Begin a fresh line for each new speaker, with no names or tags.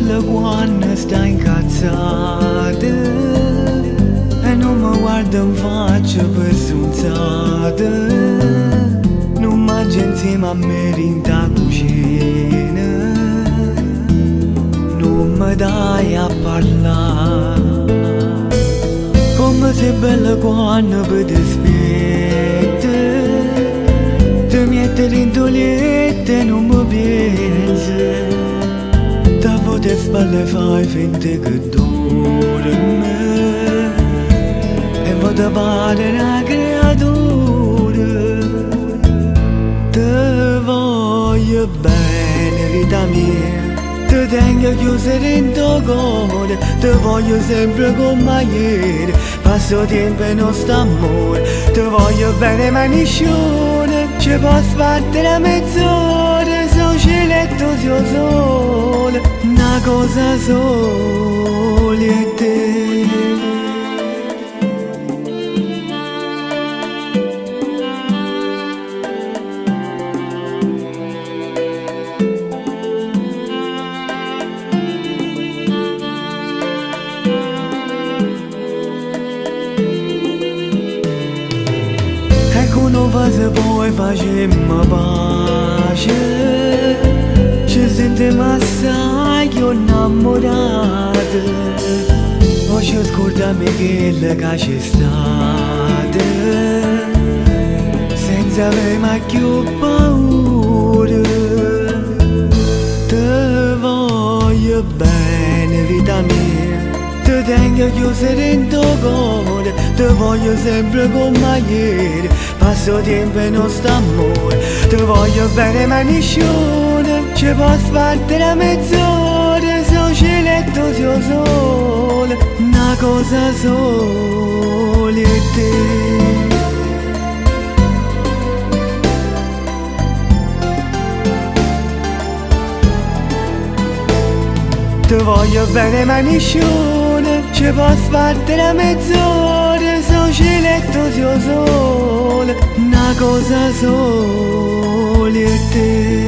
bella quando stai incazzata e non mi guarda in faccia per stonzata. Non mangia insieme a me in ta cucina, non mi dai a parlare. Come sei bella quando mi aspetta, ti metti dentro letto e non mi pensi. Te vote spalle fai finta che dormi e vote pare una creatura. Te voglio bene, vita mia, te tengo chiusa dentro cuore, te voglio sempre come ieri, passo tempo e non sta amore, te voglio bene ma nessuno ci può sbattere a mezz'ora, so cielo so sole, una cosa sola e te. E con un vaso poi facemmo pace, ci sentimmo assai innamorati, o ci scordiamo quello che c'è stato, senza avere mai più paura. Te voglio bene, vita mia, te tengo chiusa dentro cuore, te voglio sempre come ieri, passo tempo e non sta amore, te voglio bene ma nessuno ci può sbattere a mezz'ora, so cielo so sole, una cosa sola e te. Te voglio bene ma nessuno ci può sbattere a mezz'ora, so cielo so sole, una cosa sola e te.